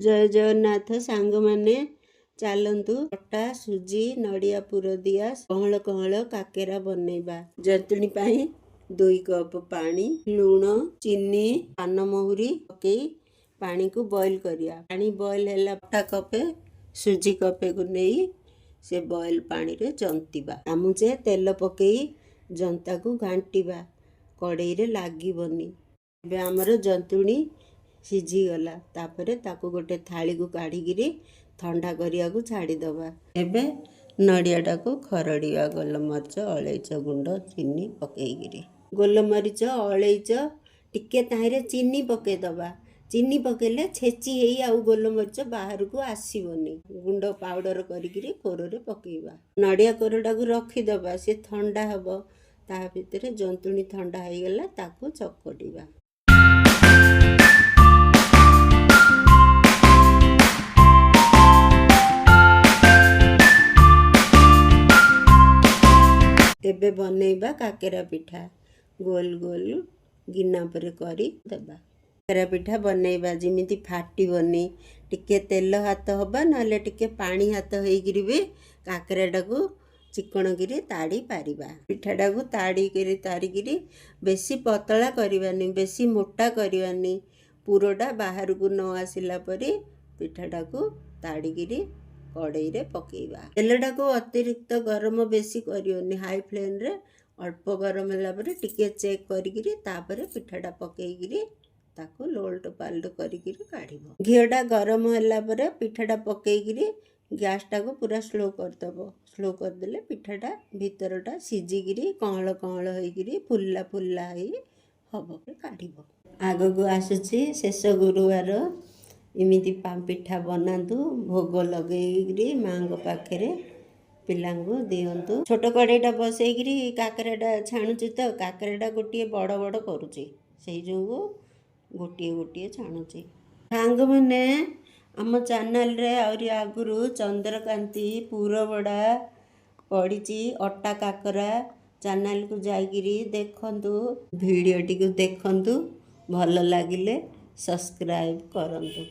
ଜୟ ଜଗନ୍ନାଥ ସାଙ୍ଗମାନେ, ଚାଲନ୍ତୁ ଅଟା, ସୁଜି, ନଡ଼ିଆ ପୁର ଦିଆ କହଳ କହଳ କାକେରା ବନେଇବା। ଜନ୍ତୁଣୀ ପାଇଁ 2 କପ୍ ପାଣି, ଲୁଣ, ଚିନି, ପାନମହୁରି ପକେଇ ପାଣିକୁ ବଏଲ୍ କରିବା। ପାଣି ବଏଲ୍ ହେଲା, ଅଟା କପେ ସୁଜି କପେକୁ ନେଇ ସେ ବଏଲ୍ ପାଣିରେ ଜନ୍ତିବା। ଚାମୁଚେ ତେଲ ପକେଇ ଜନ୍ତାକୁ ଘାଣ୍ଟିବା, କଡ଼େଇରେ ଲାଗିବନି। ଏବେ ଆମର ଜନ୍ତୁଣୀ ସିଝିଗଲା। ତାପରେ ତାକୁ ଗୋଟେ ଥାଳିକୁ କାଢ଼ିକିରି ଥଣ୍ଡା କରିବାକୁ ଛାଡ଼ିଦେବା। ଏବେ ନଡ଼ିଆଟାକୁ ଖରଡ଼ିବା ଗୋଲମରିଚ, ଅଳେଇଚ ଗୁଣ୍ଡ, ଚିନି ପକେଇକିରି। ଗୋଲମରିଚ, ଅଳେଇଚ ଟିକେ, ତାହିଁରେ ଚିନି ପକେଇଦେବା। ଚିନି ପକେଇଲେ ଛେଚି ହେଇ ଆଉ ଗୋଲମରିଚ ବାହାରକୁ ଆସିବନି। ଗୁଣ୍ଡ ପାଉଡ଼ର କରିକିରି କୋରରେ ପକେଇବା। ନଡ଼ିଆ କୋରଟାକୁ ରଖିଦେବା, ସେ ଥଣ୍ଡା ହେବ। ତା ଭିତରେ ଜନ୍ତୁଣୀ ଥଣ୍ଡା ହେଇଗଲା, ତାକୁ ଚକଟିବା। ଏବେ ବନେଇବା କାକେରା ପିଠା। ଗୋଲ ଗୋଲ ଗିନା ଉପରେ କରି ଦେବା। କାକେରା ପିଠା ବନେଇବା ଯେମିତି ଫାଟିବନି, ଟିକେ ତେଲ ହାତ ହବା, ନହେଲେ ଟିକେ ପାଣି ହାତ ହେଇକିରି ବି କାକେରାଟାକୁ ଚିକଣ କିରି ତାଡ଼ି ପାରିବା। ପିଠାଟାକୁ ତାଡ଼ିକିରି ତାରିକିରି ବେଶୀ ପତଳା କରିବାନି, ବେଶୀ ମୋଟା କରିବାନି। ପୁରଟା ବାହାରକୁ ନ ଆସିଲା ପରି ପିଠାଟାକୁ ତାଡ଼ିକିରି କଡ଼େଇରେ ପକେଇବା। ତେଲଟାକୁ ଅତିରିକ୍ତ ଗରମ ବେଶୀ କରିବନି। ହାଇ ଫ୍ଲେମ୍ରେ ଅଳ୍ପ ଗରମ ହେଲା ପରେ ଟିକେ ଚେକ୍ କରିକିରି ତାପରେ ପିଠାଟା ପକେଇକିରି ତାକୁ ଲୋଲଟ ପାଲଟ କରିକିରି କାଢ଼ିବ। ଘିଅଟା ଗରମ ହେଲା ପରେ ପିଠାଟା ପକେଇକିରି ଗ୍ୟାସଟାକୁ ପୁରା ସ୍ଲୋ କରିଦେବ। ସ୍ଲୋ କରିଦେଲେ ପିଠାଟା ଭିତରଟା ସିଝିକିରି କହଳ କହଳ ହେଇକିରି ଫୁଲିଲା ଫୁଲିଲା ହେଇ ହବ, କାଢ଼ିବ। ଆଗକୁ ଆସୁଛି ଶେଷ ଗୁରୁବାର। ଏମିତି ପିଠା ବନାନ୍ତୁ, ଭୋଗ ଲଗେଇକିରି ମାଆଙ୍କ ପାଖରେ ପିଲାଙ୍କୁ ଦିଅନ୍ତୁ। ଛୋଟ କଡ଼େଇଟା ବସେଇକିରି କାକରାଟା ଛାଣୁଛି ତ, କାକରାଟା ଗୋଟିଏ ବଡ଼ ବଡ଼ କରୁଛି, ସେଇ ଯୋଗୁଁ ଗୋଟିଏ ଗୋଟିଏ ଛାଣୁଛି। ସାଙ୍ଗମାନେ, ଆମ ଚ୍ୟାନେଲରେ ଆହୁରି ଆଗରୁ ଚନ୍ଦ୍ରକାନ୍ତି, ପୁରବଡ଼ା ପଡ଼ିଛି, ଅଟା କାକରା। ଚ୍ୟାନେଲକୁ ଯାଇକିରି ଦେଖନ୍ତୁ, ଭିଡ଼ିଓଟିକୁ ଦେଖନ୍ତୁ, ଭଲ ଲାଗିଲେ ସବସ୍କ୍ରାଇବ୍ କରନ୍ତୁ।